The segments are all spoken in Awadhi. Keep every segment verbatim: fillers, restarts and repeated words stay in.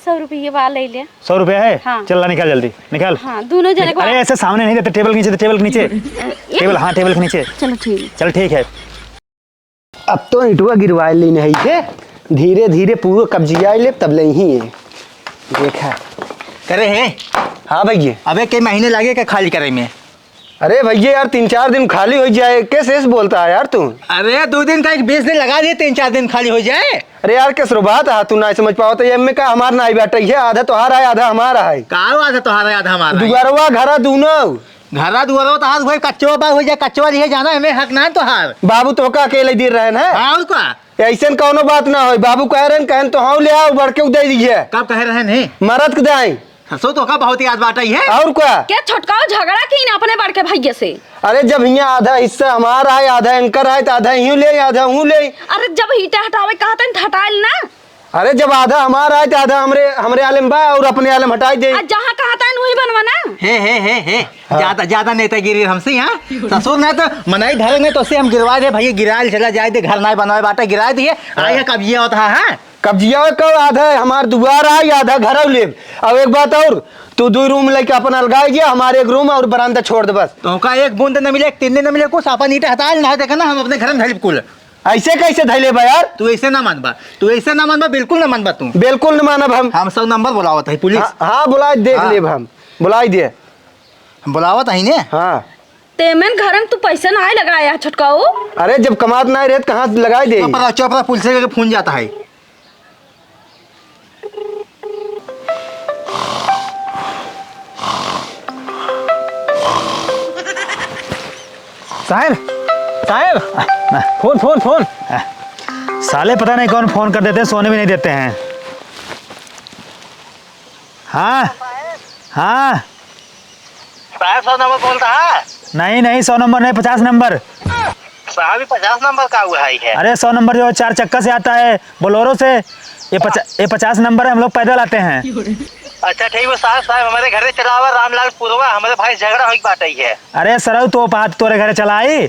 सौ रुपये वाला ले ले। सौ रुपया है? हाँ। चल ला, निकाल जल्दी, निकाल। हाँ, दोनों जने को अरे, ऐसे सामने नहीं देते, टेबल के नीचे दे, टेबल के नीचे। ये? टेबल, हाँ, टेबल के नीचे। चलो, ठीक है। चल, ठीक है। अब तो ईंटवा गिरवाए ली नहीं थे, धीरे धीरे पूरा कब्जिया ले, तब ले ही है। देखा। करे है? हाँ भैया। अबे, कई महीने लागे का खाली करे में? अरे भैया यार, तीन चार दिन खाली हो जाए, कैसे ऐसे बोलता है यार तू? अरे, दो दिन का एक बीस दिन लगा दिए, तीन चार दिन खाली हो जाए। अरे यार, कैसे बात है, तू ना समझ पावत है, एमे का हमार ना आई बाटे, ये आधा तोहार है, आधा हमार है। का आधा तोहार है, आधा हमार है? दुआरवा घरा दूनो। घरा दुआरवा तोहार, वही कच्चवा बा, हो जाए, कच्चवा लिए जाना, हमें हक ना है तोहार। बाबू तो का अकेले दे रहे हैं। हाँ, और का? ऐसन कौनो बात ना होई। बाबू कह रहे हैं, कहन तो हाँ ले आओ, बढ़ के उदय दिए। कब कह रहे हैं? मरद के दाई। ससुर तो का बहुत याद बाटई है। और का? क्या छोटकाओ झगड़ा की ना अपने बड़के भैया से? अरे जब हियाँ आधा हिस्सा हमारा है, आधा एंकर है, तो आधा यूं ले, आधा हूँ ले। अरे जब ईंटा हटावे कहा था, हटा ना। अरे जब आधा हमारा है, तो आधा हमरे, हमरे आलम बा और अपने आलम हटाई दे। आ जहाँ कहा था वही बनवा ना। हे, हे, हे, हे। हाँ। ज्यादा, ज्यादा नेतागिरी हमसे यहाँ। ससुर ना तो मनाई धरे नहीं तो उससे हम गिरवा दे, भैया गिराल चला जाए दे, घर ना बनवाए बाटा गिरा दिए। हाँ। आइए कब्जिया होता है, हाँ? कब्जिया कब आधा है? हमार दुआर आई, आधा घर लेब। अब एक बात और, तू दो रूम लेके अपन अलगाई गया, हमारे एक रूम और बरामदा छोड़ दे बस। तो का एक बूंद न मिले, एक तिन्नी न मिले, कुछ अपन ईंटा हटा ना, देखा ना, हम अपने घर में धैलिब कुल। ऐसे कैसे धैले बा यार? तू ऐसे ना मानबा, तू ऐसे ना मानबा, बिल्कुल ना मानबा तू। बिल्कुल ना मानब हम। हम सौ नंबर बुलावत है पुलिस। हाँ, हाँ, बुलाई देख हाँ। लेब हम, बुलाई दे। हम बुलावत है ने। हाँ। तेमन घर में तू पैसा ना लगाया छोटकाऊ। अरे जब कमात ना रहे तो कहाँ से लगाई दे? चुप रहा, चुप रहा, पुलिस के फोन जाता है। साहब, साहब, फोन, फोन, फोन। साले पता नहीं कौन फोन कर देते हैं, सोने भी नहीं देते हैं। हाँ, हाँ। साहब, सौ नंबर बोलता है? नहीं, नहीं, सौ नंबर नहीं, पचास नंबर। साहब, ये पचास नंबर का हुआ है? अरे, सौ नंबर जो चार चक्का से आता है, बोलोरो से, ये पचा-, ये पचास नंबर है, हम लोग पैदल आते हैं। अच्छा, ठीक है साहब, साहब, हमारे घर से चला हुआ रामलाल पुरवा, हमारे भाई झगड़ा होइक बाटइ है। अरे सरऊ, तो बात तोरे घरे चला आई?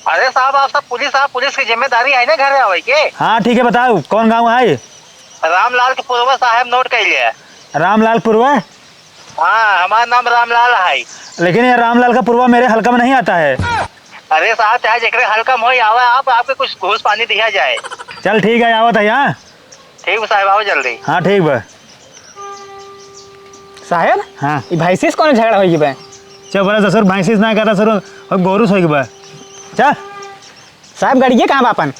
अरे साहब, आप सब पुलिस, आप पुलिस की जिम्मेदारी है ना घर आवे के। हाँ, ठीक है, बताओ, कौन गाँव है? रामलाल के पुरवा साहब, नोट कर लिया। रामलाल पुरवा? हाँ, हमारा नाम रामलाल है। लेकिन ये रामलाल का पुरवा मेरे हल्का में नहीं आता है। अरे साहब, चाहे जेकरे हल्का में होई, आवे आप, आपके कुछ घूस पानी दिया जाए। चल ठीक है, आवत है यहाँ। ठीक बा साहब, आओ जल्दी। हाँ, ठीक बा। साहब, हाँ। ई भैंसिस कौन झगड़ा होई बा? चुप रह ससुर, भैंसिस ना कहता ससुर, अब गोरुस होई बा। चल। साहब, गड़िए कहाँ बा अपन?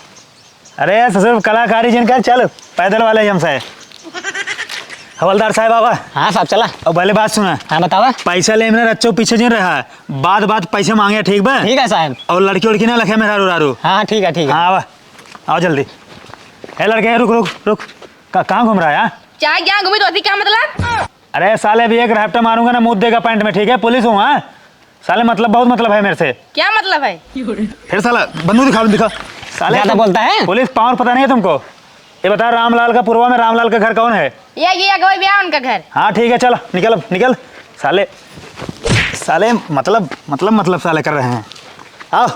अरे ससुर, कलाकारी जिन कर, चल, पैदल वाले ही हमसे। हवलदार साहब, आवा। हाँ साहब, चला। अब पहले बात सुना। हाँ, बतावा। पैसा ले में रच्चो पीछे जिन रहा, बात बात पैसे मांगे, ठीक बा? ठीक है साहब। और लड़की उड़की ना लखे मेहरारू रारू। हाँ, हाँ, ठीक है, ठीक है। हाँ, आवा, आओ जल्दी। ए लड़के, रुक, रुक, रुक। का, कहाँ घूम रहा है, हाँ? चाहे क्या घूमी तो अति क्या मतलब? अरे साले, अभी एक रपटा मारूंगा ना, मूत देगा पैंट में, ठीक है? पुलिस हूँ, हाँ? साले, मतलब, बहुत मतलब है मेरे से। क्या मतलब है? फिर साला बंदूक दिखा, दिखा। साले, ज्यादा तुम बोलता है? पुलिस पावर पता नहीं है तुमको? ये बता, रामलाल का पुरवा में रामलाल का घर कौन है? ये, ये अगवे ब्याह उनका घर। हाँ, ठीक है, चल, निकल, अब निकल। साले, साले, मतलब, मतलब, मतलब, साले कर रहे हैं। आओ।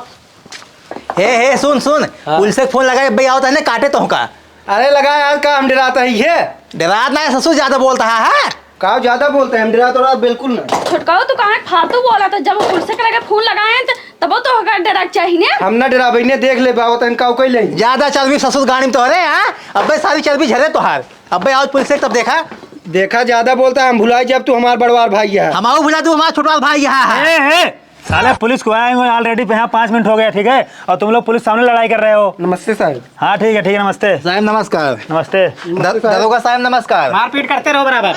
हे, हे, सुन, सुन। हाँ। पुलिस के फोन लगाए, भाई, आओ, तहने काटे तो का। अरे लगा यार, का हम डराता ही है? डरात ना है ससुर, ज्यादा बोलता है, हाँ? का ज्यादा बोलते हैं, हम डरात तो बिल्कुल ना। छोटकाऊ, तू कहाँ फालतू बोला था? जब पुलिस के लगे फोन लगाए हैं, त-, तबो तो होकर डरा के चाहिए ना। हम ना डराबे ने, देख ले बाबा, तन का कोई ले। ज्यादा चर्बी ससुर गाड़ी में तोहरे, हाँ? अबे सारी चर्बी झरे तोहार। अबे आओ पुलिस से तब देखा। देखा, ज्यादा बोलता है, हम भुलाई जब तू हमार बड़वार भाई है। हम आओ भुला, तू हमार छोटवार भाई है, हाँ। ए, ए, साले पुलिस को आए हुए already पे यहाँ पाँच मिनट हो गया, ठीक है? और तुम लोग पुलिस सामने लड़ाई कर रहे हो। नमस्ते साहब। हाँ, ठीक है, ठीक है, नमस्ते। साहब, नमस्कार। नमस्ते। नमस्ते द-, साहब। दरोगा साहब, नमस्कार। मारपीट करते रहो बराबर।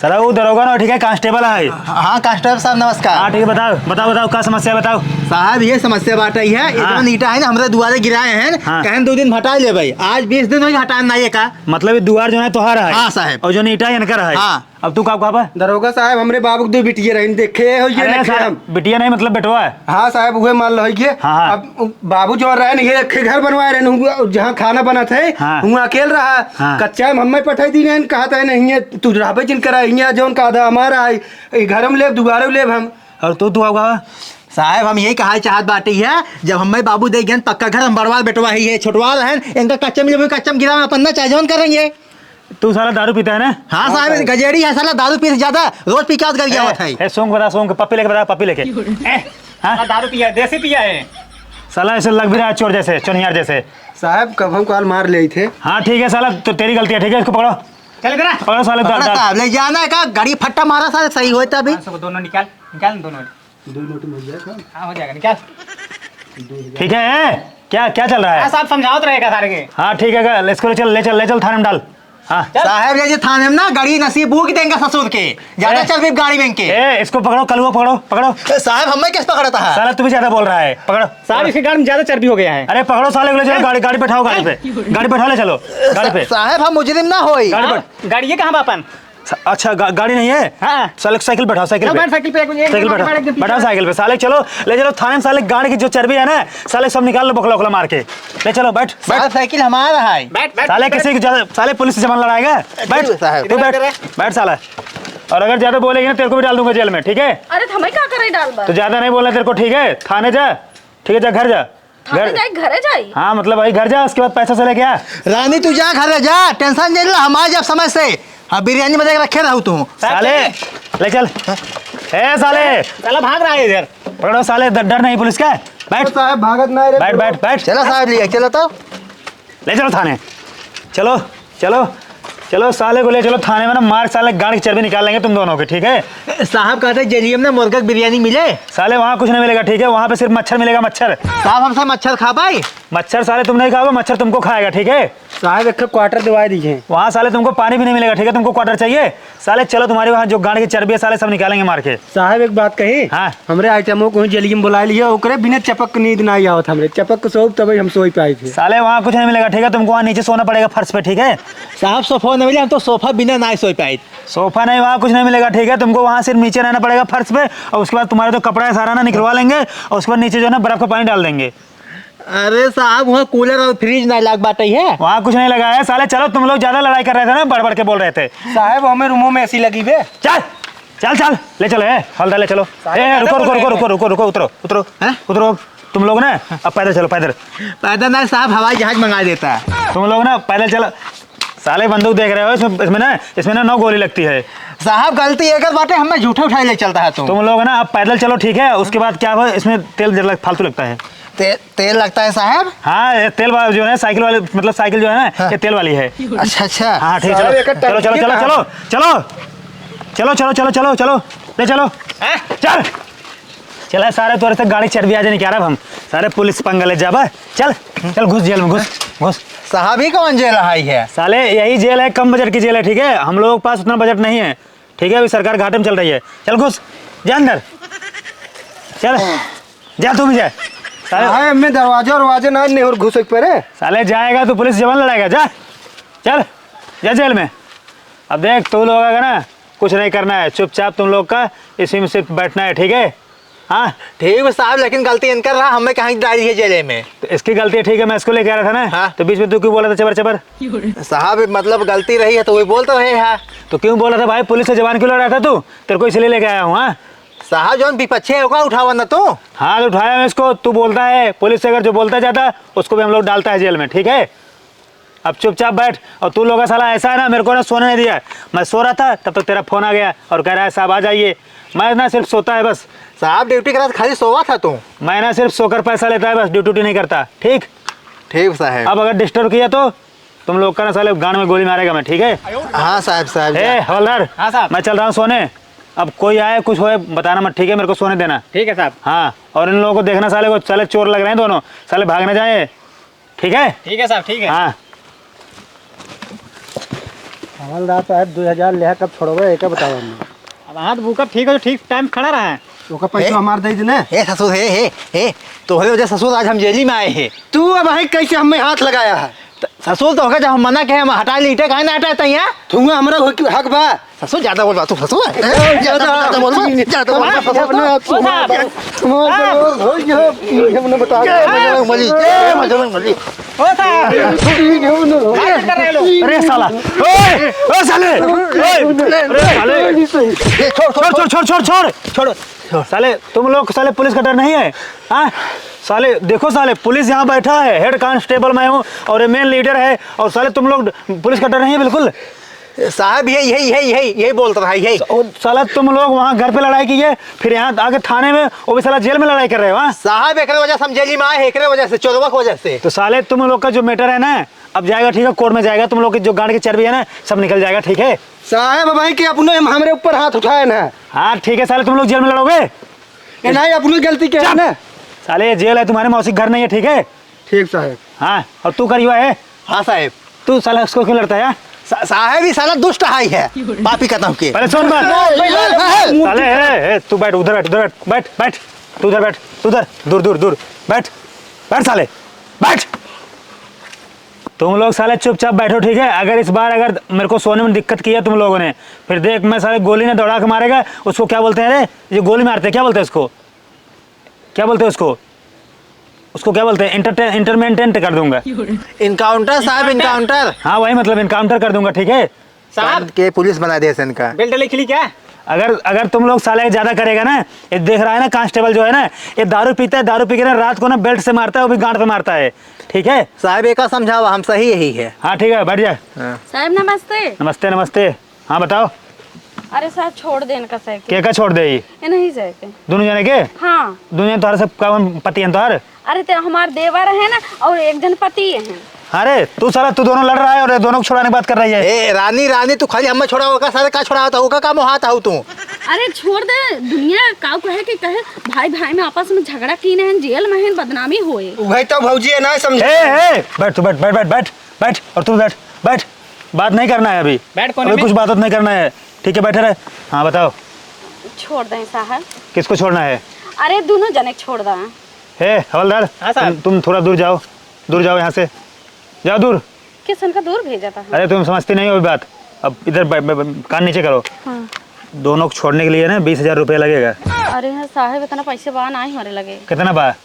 साला वो दरोगा ना, ठीक है, कांस्टेबल है। हाँ, कांस्टेबल साहब, नमस्कार। हाँ, ठीक है, बताओ, बताओ, बताओ, का समस्या है, बताओ। साहब, ये समस्या बात आई है, हाँ। इतना ईंटा है ना, हमरे दुआरे गिराए हैं, हाँ। कहन दो दिन हटा ले भाई, आज बीस दिन हो गए हटान ना ये का। मतलब, ये दुआर जो है, तोहार है? हाँ, साहब। और जो ईंटा है, इनकर है? हाँ। अब तू का कहबा? दरोगा साहब, हमरे बाबू के दो बिटिया रहिन, देखे हो ये अरे देखे साहब, हम। बिटिया नहीं, मतलब बेटवा है। हाँ साहब, उहे मान लो है ये। हाँ, हाँ। अब बाबू जो रहे न, ये एक घर बनवाए रहे न, हुआ जहाँ खाना बनत है, हाँ। हुआ अकेल रहा। हाँ। कच्चा में हमें पठाई दी रहन, कहा था नहीं है, तू रहबे जिन करा, हियाँ जौन का आधा हमारा है, ई घर में लेब, दुआरे लेब हम। और तू, तू का कहबा? साहब, हम यही कहा चाहत बाटी है, जब हमें बाबू दे गए पक्का घर, हम बड़वार बेटवा ही है, छोटवार है, इनका कच्चा में लेब, कच्चा में गिरा, अपन ना चाहे जौन करेंगे। तू साला दारू पीता है ना? हाँ साहब, गजेड़ी है साला, दारू पी से ज्यादा रोज पी के आवत कर गया होता है। ए, सोंग बता, सोंग, पप्पी लेके बता, पप्पी लेके। ए, हाँ? साला दारू पिया है, देसी पिया है। साला ऐसे लग भी रहा है चोर जैसे, चोनियार जैसे। साहब, कब हम काल मार ले थे। हाँ, ठीक है साला, तो तेरी गलती है, ठीक है, इसको पकड़ो। चल इधर आ। पकड़ो साले, पकड़ो डाल, डाल। साहब, ले जाना है का? गाड़ी फट्टा मारा साहब, सही होता अभी। हाँ, सब दोनों निकाल, निकाल दोनों। दो नोट में हो जाएगा। हाँ, हो जाएगा, निकाल। ठीक है, क्या, क्या चल रहा है? हाँ, साहब समझावत रहेगा सारे के। हाँ, ठीक है, ले, इसको ले चल, ले चल, ले चल, थाने में डाल। हाँ। चल। साहब, ये जे थाने में ना गाड़ी नसीब बूक देंगे ससुर के। ज्यादा ए, चर्बी गाड़ी में के। ए, इसको पकड़ो, कलुआ पकड़ो, पकड़ो। ए, साहब, हमें किस पकड़ता है? साला, तू भी ज्यादा बोल रहा है, पकड़ो। साहब, इसके गाड़ में ज्यादा चर्बी हो गया है। अरे, पकड़ो साले को, ले चलो, ए, गाड़ी, गाड़ी बैठाओ, गाड़ी ए, पे। गाड़ी बैठा, ले चलो, गाड़ी पे। साहब, हम मुजरिम ना होई। गाड़ी हाँ, बैठ- गाड़ी ये कहाँ बा अपन? स-, अच्छा, गा-, गाड़ी नहीं है? हाँ। साले, साइकिल बैठा, साइकिल चलो, पे। बैठ साइकिल पे, एक, एक साइकिल नंबर बैठा, बैठ, एक दिन बैठा पीछे। साइकिल पे। साले, चलो, ले चलो थाने में, साले, गाड़ी की जो चर्बी है ना, साले, सब निकाल लो, बखला, उखला मार के। ले चलो, बैठ, साला, बैठ। साइकिल हमारा है। बैठ, बैठ, साले, बैठ। किसी की ज्यादा, साले, पुलिस से जबान लड़ाएगा? बैठ, बैठ, साहब। तू बैठ, इधर, इधर। बैठ, साला। और अगर ज्यादा बोलेगी ना, तेरे को भी डाल दूंगा जेल में, ठीक है? अरे, तो हमें का करे डाल बा? तो ज्यादा नहीं बोलना तेरे को, ठीक है? थाने जा, ठीक है, जा, घर जा। थाने घर जाई, घरे जाई? हाँ, मतलब, भाई, घर जा, उसके बाद पैसा से लेके आ। रानी, तू जा, घरे जा, tension नहीं ला, हम आ जाब समय से। हाँ, बिरयानी बना के रखे रहू तू। साले, ले चल। ए, साले। साला भाग रहा है इधर। पकड़ो, साले, ड-, डर नहीं पुलिस का? बैठ। साहब, भागत ना रे। बैठ, बैठ, बैठ। चला साहब, ले चला तो। ले चलो थाने। चलो, चलो, चलो, साले को ले चलो थाने में ना, मार साले, गाड़ की चर्बी निकाल लेंगे तुम दोनों की, ठीक है? साहब कहते जेलियम ना मुर्गा की बिरयानी मिले। साले, वहाँ कुछ नहीं मिलेगा, ठीक है? वहाँ पे सिर्फ मच्छर मिलेगा, मच्छर। साहब, हमसे मच्छर खा पाई? मच्छर, साले, तुम नहीं खाओगे, मच्छर तुमको खाएगा, ठीक है? साहब, एक ठो quarter दिवा दीजिए। वहाँ, साले, तुमको पानी भी नहीं मिलेगा, ठीक है? तुमको quarter चाहिए? साले, चलो, तुम्हारे वहाँ जो गांड की चर्बी है, साले, सब निकालेंगे मार के। साहब, एक बात कही? हाँ। हमरे आइटमों को जेलियम बुला लिया, ओकरे बिना चपक नींद ना आवत हमरे। चपक के सोब, तबे हम सोई पाई थे। साले, वहाँ कुछ नहीं मिलेगा, ठीक है? तुमको वहाँ नीचे सोना पड़ेगा, फर्श पे, ठीक है? साहब, सोफा नहीं मिले, हम तो सोफा बिना ना सोई पाई। सोफा नहीं, वहाँ कुछ नहीं मिलेगा, ठीक है? तुमको वहाँ सिर्फ नीचे रहना पड़ेगा, फर्श पे, और उसके बाद तुम्हारा जो कपड़ा है, सारा ना निकलवा लेंगे, और उसके बाद नीचे जो है ना, बर्फ का पानी डाल देंगे। अरे साहब, वहाँ cooler और fridge ना लाग बाटे है। वहाँ कुछ नहीं लगा है, साले। चलो, तुम लोग ज्यादा लड़ाई कर रहे थे ना, बढ़ बढ़ के बोल रहे थे। साहब, हमें रूमों में AC लगी बे। चल, चल, चल, ले चलो, ए, हवलदार, ले चलो। साहब, ए, रुको, रुको, रुको, रुको, रुको, रुको, उतरो, उतरो, हैं? उतरो। तुम लोग ना, अब पैदल चलो, पैदल। पैदल ना साहब, हवाई जहाज मंगा देता है। तुम लोग ना पैदल चलो। साले, बंदूक देख रहे हो, इसमें, इसमें ना, इसमें ना नौ गोली लगती है। साहब, गलती एक बाटे, हमें झूठे उठाए ले चलता है तू। तुम लोग ना अब पैदल चलो, ठीक है? उसके बाद क्या हो, इसमें तेल जरा फालतू लगता है। ते-, तेल लगता है साहब? हाँ, ये तेल वाला जो है, साइकिल वाले, मतलब, साइकिल जो है ना, हाँ। ये तेल वाली है। अच्छा, अच्छा। हाँ, ठीक, साहब, चलो। एक टंकी चलो, चलो, चलो, कहाँ? चलो, चलो। चलो, चलो, चलो, चलो, चलो। ले चलो। हाँ? चल। चला सारे, तोरे से गाड़ी चर्बी आज निकालब हम। सारे पुलिस पंगा ले जाबा। चल, चल, घुस जेल में, घुस, घुस। साहब, ही कौन जेल है, है? साले, यही जेल है, कम बजट की जेल है, ठीक है? हम लोगों के पास उतना बजट नहीं है, ठीक है? अभी सरकार घाटे में चल रही है। चल, घुस, जा अंदर। चल, जा, तू भी जा। साले, हाँ, मैं दरवाजा, दरवाजे ना, नहीं और घुस एक परे। साले, जाएगा तो पुलिस जबान लड़ाएगा, जा। चल, जा जेल में। अब देख, तू लोग अगर ना, कुछ नहीं करना है, चुपचाप तुम लोग का इसी में सिर्फ बैठना है, ठीक है? हाँ। ठीक है साहब, लेकिन गलती इनकर रहा, हमें कहाँ डाली है जेले में? तो इसकी गलती है, ठीक है, मैं इसको लेके आ रहा था ना, हाँ। तो बीच में तू क्यों बोला था चबर चबर? साहब, मतलब, गलती रही है तो वही बोलता रहे, हाँ। तो क्यों बोला था भाई, पुलिस से जबान क्यों लड़ा था तू? तेरे को इसलिए लेके आया हूँ, हाँ। साहब, जौन विपक्षे होगा, उठावा ना तू। हाँ, तो उठाया मैं इसको, तू बोलता है, पुलिस से अगर जो बोलता जाता, उसको भी हम लोग डालता है जेल में, ठीक है? अब चुपचाप बैठ। और तू लोग का साला ऐसा है ना, मेरे को ना सोने नहीं दिया। मैं सो रहा था, तब तक तेरा फोन आ गया और कह रहा है, "साहब, आ जाइए।" मैं ना सिर्फ सोता है बस। साहब, ड्यूटी के रात खाली सोवा था तू? मैं ना सिर्फ सोकर पैसा लेता है बस, ड्यूटी, ड्यूटी नहीं करता, ठीक? ठीक साहब। अब अगर डिस्टर्ब किया तो तुम लोग का ना साले गांड में गोली मारेगा मैं, ठीक है? हाँ साहब, साहब, ए, जा। हवलदार, हाँ साहब। मैं चल रहा हूँ सोने। अब कोई आए, कुछ होए, बताना मत, ठीक है? मेरे को सोने देना। ठीक है साहब। हाँ, और इन लोगों को देखना, साले को, साले चोर लग रहे हैं दोनों, साले भाग ना जाए। ठीक है? ठीक है साहब, ठीक है। हाँ। हवलदार साहब, दो हजार लेहा कब छोड़ोगे, एका बताओ हमने। अब हाथ भूखा ठीक हो, ठीक टाइम खड़ा रहा है। ओका पैसा ए? हमार दे देना। ए ससुर, हे, हे, हे, तोहरे वजह ससुर आज हम जेली में आए हैं। तू अब है कैसे हमें हाथ लगाया है? त-, ससुर तो होगा, जब हम मना कहे, हम हटा ली, ईंटे काहे ना हटाए तैया? तू हमरा हक, हक बा। ससुर ज्यादा बोल बा, तू ससुर है? ए, ज्यादा, ज्यादा बोल बा, ज्यादा बोल बा, ससुर। ओ साहब। हमने बता दे, बजरंग बली, ए, बजरंग बली। ओ साहब। क्या कर रहे लोग? अरे साला, ओए, ओ साले, ओए, अरे साले। ए, छोड़, छोड़, छोड़, छोड़, छोड़, छोड़, छोड़। साले, तुम लोग, साले, पुलिस का डर नहीं है? हाँ? साले, देखो साले, पुलिस यहाँ बैठा है, हेड कांस्टेबल मैं हूँ और ये मेन लीडर है, और साले तुम लोग पुलिस का डर नहीं है बिल्कुल? साहब, ये, यही, यही, यही, यही बोलता था, यही। स-, ओ, साला, तुम लोग वहाँ घर पे लड़ाई की है, फिर यहाँ आके थाने में, वो भी साला जेल में लड़ाई कर रहे हो, हाँ? साहब, एकरे वजह से हम जेल में आए हैं, एकरे वजह से, चोरवा की वजह से। तो साले, तुम लोग का जो matter है ना, अब जाएगा, ठीक है, court में जाएगा, तुम लोग की जो गांड की चर्बी है ना, सब निकल जाएगा, ठीक है? साहब, भाई कि अपने हम, हमरे ऊपर हाथ उठाए ना। हाँ, ठीक है, साले, तुम लोग जेल में लड़ोगे? ये नहीं, अपनी गलती क्या है चुप! ना? साले, ये जेल है, तुम्हारे मौसी घर नहीं है, ठीक है? ठीक साहब। हाँ, और तू करियो है? हाँ साहब। तू साला उसको क्यों लड़ता है, हाँ? सा-, साहब, ये साला दुष्ट हाई है, पापी कतम के। पहले सुन बात। नहीं, नहीं, नहीं। साले, ए, ए, तू बैठ, उधर बैठ, उधर बैठ, बैठ, बैठ। तू उधर बैठ, तू उधर, दूर, दूर, दूर। बैठ, बैठ साले, बैठ। तुम लोग साले चुपचाप बैठो, ठीक है? अगर इस बार अगर मेरे को सोने में दिक्कत किया तुम लोगों ने, फिर देख, मैं साले गोली ना दौड़ा के मारेगा, उसको क्या बोलते हैं रे? ये गोली मारते हैं, क्या बोलते हैं उसको? क्या बोलते हैं उसको? उसको क्या बोलते हैं? Entertain-, entertainment कर दूंगा। Encounter साहब, encounter। हाँ, वही मतलब, encounter कर दूंगा, ठीक है? साहब। कान के पुलिस बना दिया इनका। Belt लिख ली क्या? अगर, अगर तुम लोग साले ज्यादा करेगा ना, ये देख रहा है ना constable जो है ना, ये दारू पीता है, दारू पी के ना रात को ना belt से मारता है, वो भी गांड पे मारता है, ठीक है? साहब, एका समझावा, हम सही यही है। हाँ, ठीक है, बैठ जा। हाँ। साहब, नमस्ते। नमस्ते, नमस्ते। हाँ, बताओ। अरे साहब, छोड़ दे इनका साइकिल। के का छोड़ दे ई? ये नहीं जाए के। दोनों जने के? हाँ। दोनों जने तोहरे सब कौन पति हैं तोहर? अरे, ते हमार देवर है ना, और एक जन पति है। अरे, तू साला, तू दोनों लड़ रहा है और ये दोनों को छुड़ाने की बात कर रही है। ए, रानी, रानी, तू खाली हमें छोड़ाओ का, सारे का छोड़ाओ था, ओका का मोहात हऊ तू? अरे, छोड़ दे, दुनिया का कहे कि कहे, भाई, भाई में आपस में झगड़ा कीने हैं, जेल में हैं, बदनामी होए। वही तो भौजी है ना, समझे। ए, ए, बैठ, तू बैठ, बैठ, बैठ, बैठ। बैठ और तू बैठ, बैठ। बात नहीं करना है अभी। बैठ कोने अभी में। कुछ बात नहीं करना है। ठीक है, बैठे रहे। हाँ, बताओ। छोड़ दें साहब। किसको छोड़ना है? अरे, दोनों जने छोड़ दें। हे, हवलदार, हाँ, साहब। तुम, तुम थोड़ा दूर जाओ, दूर जाओ यहाँ से, जाओ दूर। किस उनका दूर भेजा था? अरे, तुम समझती नहीं हो अभी बात। अब इधर ब-, ब-, ब-, कान नीचे करो। हाँ। दोनों को छोड़ने के लिए ना बीस हजार रुपया लगेगा। अरे साहब, इतना पैसे बा ना ही हमारे लगे। कितना बा?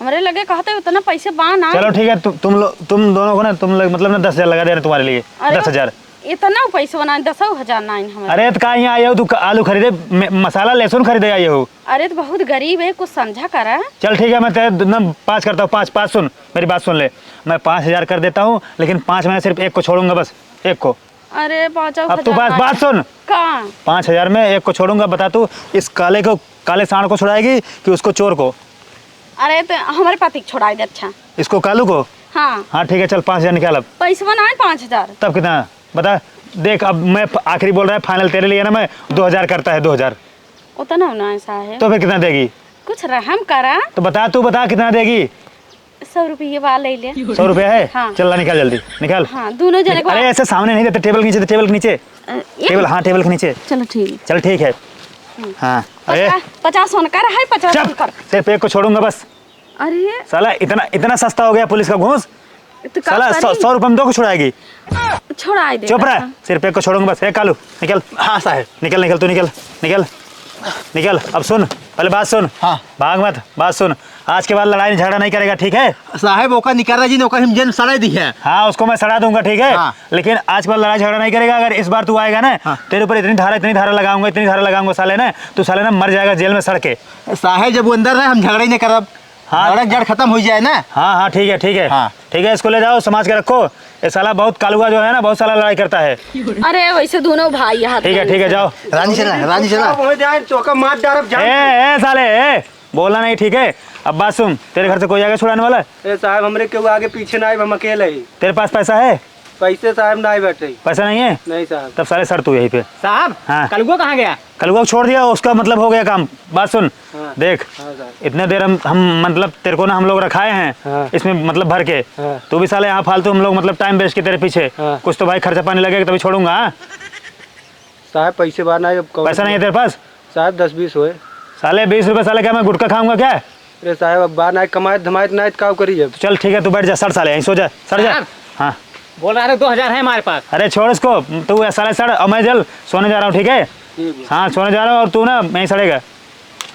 हमरे लगे कहते उतना पैसे बा ना। चलो ठीक है, तु-, तुम लो-, तुम दोनों को ना, तुम लोग, मतलब ना, दस हजार लगा दे रहे तुम्हारे लिए। अरे दस हजार। इतना पैसे बा ना, दसो हजार ना हमारे। अरे तो का यहाँ आए हो, तू क-, आलू खरीदे, म-, मसाला, लहसुन खरीदे आए हो? अरे तो बहुत गरीब है, कुछ समझा करा। चल ठीक है, मैं तेरे द-, ना पाँच करता हूँ, पाँच, पाँच सुन, मेरी बात सुन ले। मैं पाँच हजार कर देता हूँ, लेकिन पाँच में से सिर्फ एक को छोड़ूंगा बस, एक को। अरे, पाँच अब तू हजार बात, ना बात सुन। का? पाँच हजार में एक को छोड़ूंगा, बता तू, इस काले को, काले सांड को छुड़ाएगी कि उसको, चोर को? अरे, तो हमारे पति को छुड़ाई दे, अच्छा। इसको, कालू को? हाँ। हाँ, ठीक है, चल, पाँच हजार निकाल अब। पैसवा ना है, पाँच हजार। तब कितना? बता, देख, अब मैं फ-, आखिरी बोल रहा है, final तेरे लिए ना, मैं दो हजार करता है, दो हजार। उतना ना है, साहेब। तो फिर कितना देगी? कुछ रहम करा। तो बता, तू बता, कितना देगी? सौ रुपये वाला ले ले। सौ रुपया है? हाँ। चल ला, निकाल जल्दी, निकाल। हाँ, दोनों जने निक-, को अरे, ऐसे सामने नहीं देते, टेबल के नीचे दे, टेबल के नीचे। अ, ये टेबल, हाँ, टेबल के नीचे। चलो, ठीक है। चल, ठीक है। हम्म। हाँ, अरे। पचास, पचास होन कर, है, पचास चुप! होन कर। सिर्फ एक को छोड़ूंगा बस। अरे। साला, इतना, इतना सस्ता हो गया पुलिस का घूस। तो का साला, सौ, करी? सौ रुपये में दो को छुड़ाएगी? छुड़ाई दे चुप रह, बच्चा। सिर्फ एक को छोड़ूंगा बस। ए, कालू, निकल। हाँ, साहेब। निकल, निकल, तू निकल, निकल, निकल। अब सुन, पहले बात सुन। हाँ। भाग मत, बात सुन। आज के बाद लड़ाई झगड़ा नहीं करेगा, ठीक है? साहेब, ओका निकाला जी ने, ओका हम जेल में सड़ा दी है। हाँ, उसको मैं सड़ा दूंगा, ठीक है? हाँ। लेकिन आज के बाद लड़ाई झगड़ा नहीं करेगा। अगर इस बार तू आएगा ना, हाँ। तेरे ऊपर इतनी धारा, इतनी धारा लगाऊंगा, इतनी धारा लगाऊंगा, साले ना, तू साले ना मर जाएगा जेल में सड़ के। साहेब, जब वो अंदर रहे, हम झगड़ा ही नहीं करब। हाँ। लड़ाई झगड़ा खत्म हो जाए ना। हाँ, हाँ, ठीक है, ठीक है। हाँ। ठीक है, इसको ले जाओ, समाज के रखो। ये साला बहुत कालुआ जो है ना, बहुत साला लड़ाई करता है। अरे, वैसे दोनों भाई यहाँ ठीक है, ठीक है, जाओ। रानी चला, रानी चला। वही जाए, तो ओका मार डारब, जान। ए, ए, साले, ए, बोलना नहीं, ठीक है? अब बात सुन, तेरे घर से कोई आगे छुड़ाने वाला है? ए साहब, हमरे केहू आगे पीछे ना आइब, हम अकेले ही। तेरे पास पैसा है? पैसे साहब ना आए बैठे। पैसा नहीं है? नहीं साहब। तब साले सड़ तू यहीं पे। साहब, हाँ। कलुआ कहाँ गया? कलुआ को छोड़ दिया, उसका मतलब हो गया काम। बात सुन, हाँ। देख, हाँ साहब। इतने देर हम, हम मतलब तेरे को ना हम लोग रखाए हैं हाँ। इसमें मतलब भर के। हाँ। तू भी साले यहाँ फालतू हम लोग मतलब time waste के तेरे पीछे। हाँ। कुछ तो भाई खर्चा पानी लगेगा तभी छोड़ूंगा, हाँ? साहब, पैसे बाहर ना आए, अब कौन पैसा नहीं है तेरे पास? साहब, दस बीस होए। साले, बीस रुपये, साले, क्या मैं गुटखा खाऊंगा क्या? अरे साहब, अब बाहर ना आए, कमाए धमाए तो ना आए, तो का करी अब? चल, ठीक है, तू बैठ जा, सड़ साले, यहीं सो जा, सड़ जा। साहब, हाँ। बोल रहा है, दो हजार है हमारे पास। अरे, छोड़ इसको, तू साले सड़, और मैं चल, सोने जा रहा हूँ, ठीक है? ठीक है। हाँ, सोने जा रहा हूँ, और तू ना, यहीं सड़ेगा।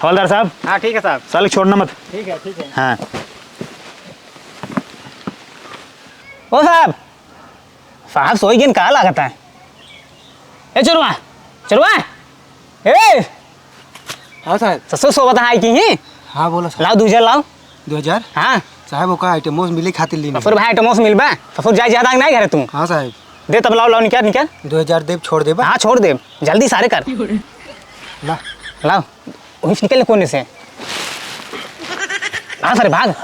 हवलदार साहब। हाँ, ठीक है साहब। साले, छोड़ना मत। ठीक है, ठीक है। हाँ। ओ साहब, साहब सोई गइन का लागत है? ए चोरवा, चोरवा, ए! हाँ साहब। ससुर सोवत है कि ही? हाँ, बोला साहब। लाओ, दो हजार लाओ। दो हजार? हाँ। साहब, ओका आइटमोस मिले खातिर लेने। ससुर भाई आइटमोस मिलबा? ससुर जाए ज्यादा नहीं घरे तू? हाँ साहब। दे तब, लाओ, लाओ, निकाल, निकाल। दो हजार देब, छोड़ देबा? हाँ, छोड़ देब, जल्दी सारे कर। ला। लाओ, वहीं से निकल ले कोने से। हाँ सर, भाग।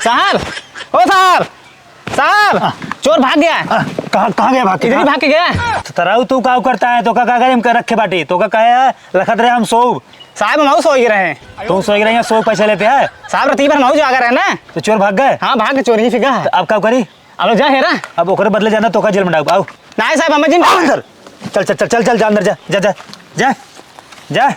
साहब, ओ साहब, साहब, आ। चोर भाग गया। आ, कहाँ, कहाँ गया भाग के? इधर ही कहाँ? भाग के गया। तो तराऊ तू का करता है, तो का, का करे हम कर रखे बाटी, तो का कहे है, लखत रहे हम सोब। साहब, हम सोई रहे। तुम सोई रहे हैं, सौ पैसे लेते हैं। साहब, रती भर हम जागा रहे ना। तो चोर भाग गए? हाँ, भाग के चोर ही फिगा है। तो अब का करी? अब जा हेरा। अब ओकरे बदले जाना तो का जेल में डाल, आओ। नहीं साहब, हम जिन आओ अंदर। चल, चल, चल, चल, चल, जा अंदर, जा, जा, जा, जा, जा।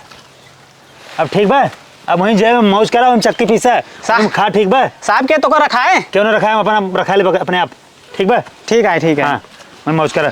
अब ठीक बा, अब वहीं जेल में मौज करा, हम चक्की पीसा, साहब। हम खा, ठीक बा? साहब के तो का रखा है? क्यों ना रखा है, हम अपना रखा ले अपने आप, ठीक बा? ठीक है, ठीक है। हाँ, वहीं मौज करा।